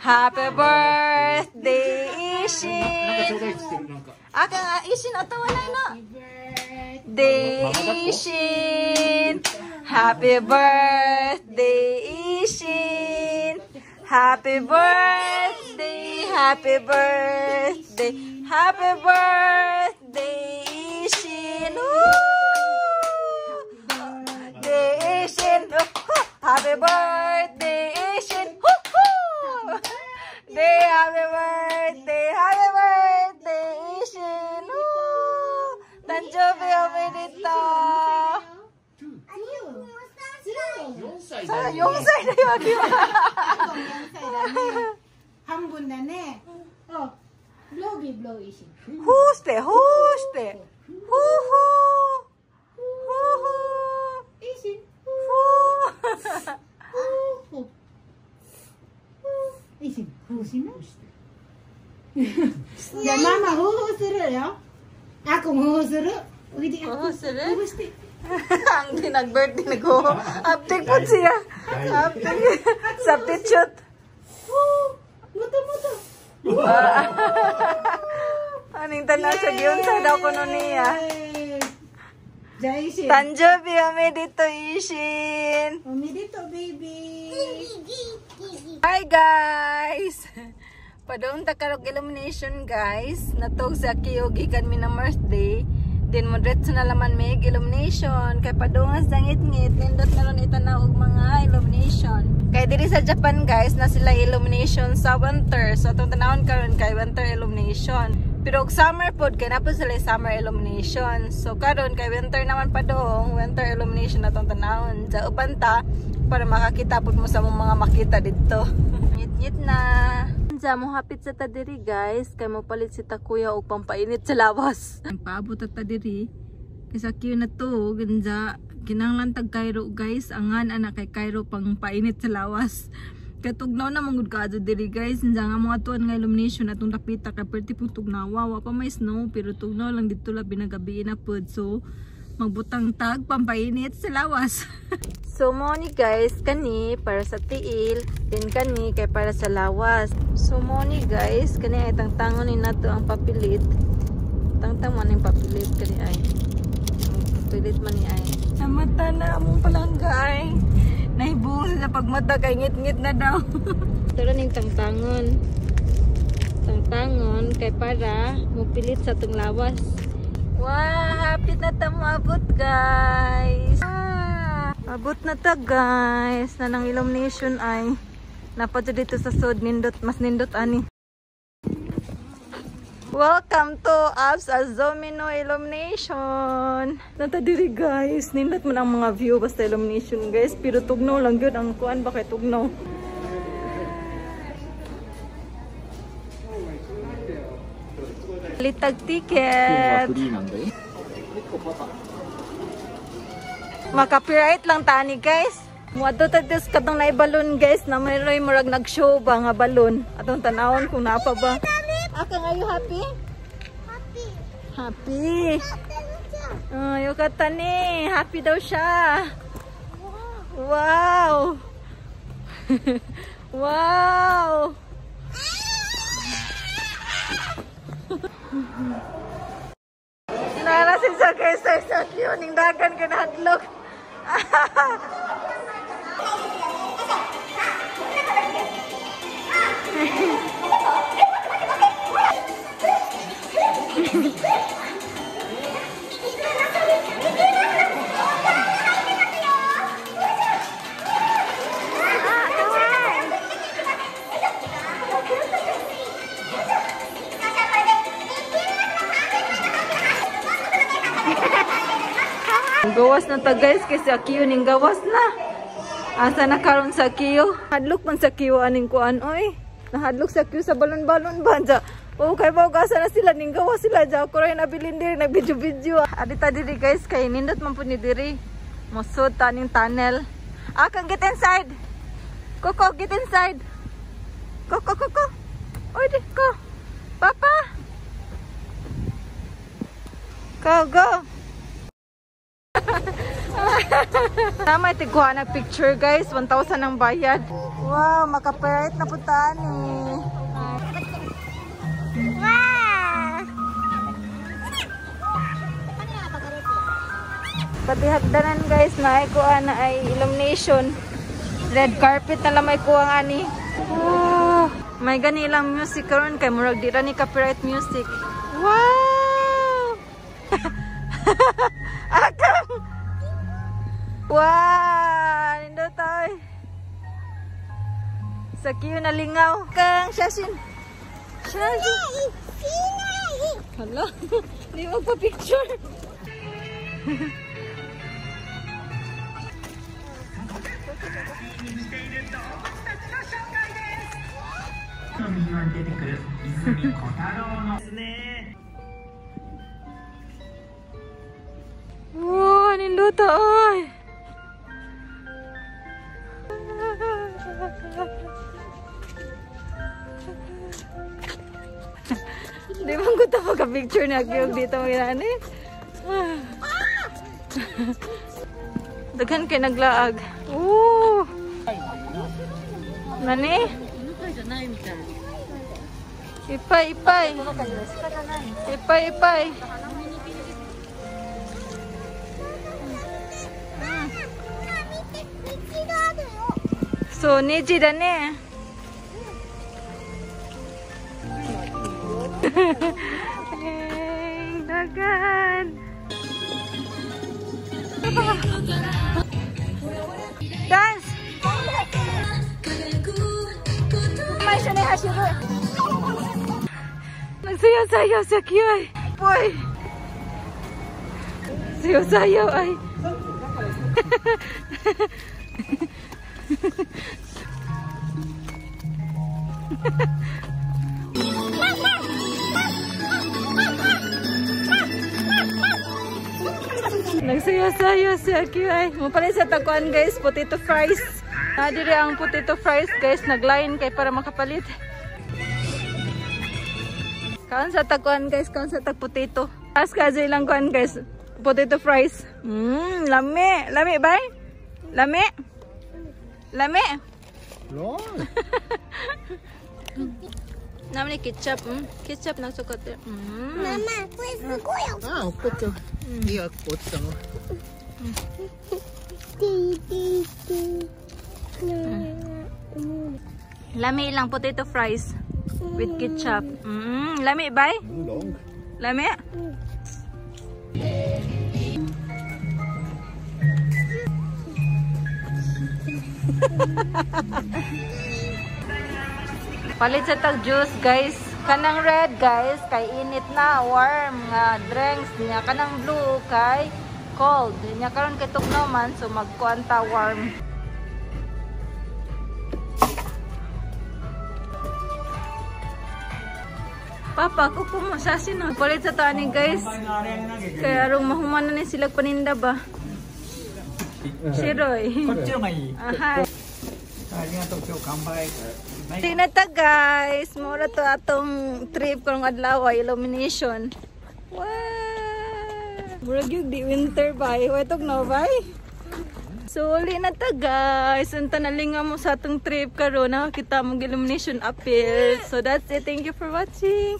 Happy birthday, Ishin. Aka nga, Ishin, atawa na no. Day, Ishin. Happy birthday, Ishin. Happy birthday, happy birthday, happy birthday, Ishin. Woo! Day, Ishin. Happy birthday, Ishin. Woo-hoo! Day, happy birthday, Ishin. Woo! Tanjobi, omedetou. さあ、4歳だよ、秋は。 4歳だね。半分だね。あ、blow ビ blow イシン。ふうして、ふうして。ふうふう。ふうふう。イシン。ふう。ふう。イシン、ふうしな。じゃあママふうふうするよ。あくんふうふうする。おいで。ふうふうする。ふうふうして。 Ang di nag-birthday nag-go. Aptik po siya. Aptik. Substitute. もともと。 Aning tanaw siya giunsa daw kuno niya. じゃあイシン。 Tanjobi, omedetou, Ishin. おめでとうベイビー。 Hi guys! Padung ta karog illumination, guys. Natog sa Akiyo gikan mi ng birthday. Din mo diretso na laman may illumination kay padungan sa ngit-ngit, nindot na ron itanaw og mga illumination. Kay diri sa Japan, guys, na sila illumination sa winter. So atong tanawon karon kay winter illumination. Pero og summer pod kay naa pod sila summer illumination. So karon kay winter naman padung, winter illumination atong tanawon. Sa uban ta para makakita pod mo sa mong mga makita didto. Ngit-ngit na. Sa mo hapit sa ta diri, guys, kay mo palit si ta kuya og pampainit sa lawas. Paabot ta diri kay sa queue na to ganza kinahanglan tag Cairo, guys, angan ana kay Cairo pang painit sa lawas. Kay tugnaw na manggod kaadto diri, guys. Nza nga mga tuan nga illumination atong dapita kay perti pong tugnawa, wa pa may snow pero tugnaw lang dito labi na gabi na pud, so magbutang tag pampainit sa lawas. So mo ni guys, kani para sa tiil, din kani kay para sa lawas. So mo ni guys, kani ay tangtangon ni nato ang papilit. Tangtang man ang papilit kani ay. Papilit man ni ay. Namata na among palangga ay. Nahibuong sa pagmata kay ngit-ngit na daw. Tara ning tangtangon. Tangtangon kay para mopilit sa tong lawas. Wow, hapit na ta moabot, guys. Abot na ta, guys. Na nang illumination ay napadto dito sa sud, nindot, mas nindot ani. Welcome to Apps Azumino Illumination. Nata diri, guys, nindot man ang mga view basta illumination, guys, pero tugnaw lang gyud ang kuan ba kay tugnaw. Litag ticket. Maka-copyright lang tani, guys. Muadto ta dis kadtong naay balon, guys, na mayroy murag nag-show ba nga balon. Atong tanawon kung naa pa ba. Akang, are you happy? Happy. Happy. Oh, yukata ni. Happy daw siya. Wow. Wow. Nara si sa guys sa cute ning dagan kay nahadlok. Gawas na ta, guys, kasi Akiyo ning gawas na. Asa na karon sa Akiyo? Hadlok man sa Akiyo aning kuan oy. Nahadlok sa Akiyo sa balon-balon ba dya. Oh, kay ba asa na sila ning gawas sila dya. Ako ray nabilin diri nag-video-video. Adita diri, guys, kay nindot man pud ni diri. Mosud ta ning tunnel. Akang get inside. Koko, get inside. Koko, koko. Oy di ko. Papa. Go, go. Tama tigkuha na picture guys, 1,000 ang bayad. Wow, makapirit na puta ni. Wow! Pati hagdanan guys, na ay kuha na ay illumination. Red carpet na lang may kuha nga ni. Wow! May ganilang music karon kay murag di ra ni copyright music. Wow! Akang! Wow! Nindot ay. Sa kiyo na lingaw. Kang Shashin. Shashin. Hala. Di magpa-picture. Wow, nindot ay. Di man ko ta pagka-picture na kiyog dito mga ani. Daghan kay naglaag. Oo. Nani? Ipay, ipay. Ipay, ipay. So, niji da ne. Hey, dagan. Dance. Nagsayaw-sayaw sa kiyoy. Boy. Sayaw-sayaw ay. Nagsayaw-sayaw si Aki ay. Mapalit sa takuan guys, potato fries. Nadiri ang potato fries guys, nagline kay para makapalit. Kaon sa takuan guys, kaon sa tag potato. As ka ilang kuan guys, potato fries. Lami, lami bay? Lami? Lami? Lol. Naman ni ketchup, ketchup na sukat. Mama, これすごい。 あ、落っこっちゃう。いや、落ちたの。 Lami lang potato fries with ketchup. Lami bay? Long. Lami? Palit sa tag juice guys. Kanang red guys kay init na, warm nga drinks niya. Kanang blue kay cold. Niya karon kay tugnaw man, so magkuan ta warm. Papa, kuko mo sa sino. Palit sa tani guys. Kay arong mahuman na ni sila paninda ba. Shiroy. Aha. Tingnan ta guys, mura to atong trip karong adlaw ay illumination. Wow! Murag yung di winter bay. Way tugnaw bay. So uli na ta guys. Unta nalinga mo sa atong trip karon, nakakita mo illumination appeal. So that's it. Thank you for watching.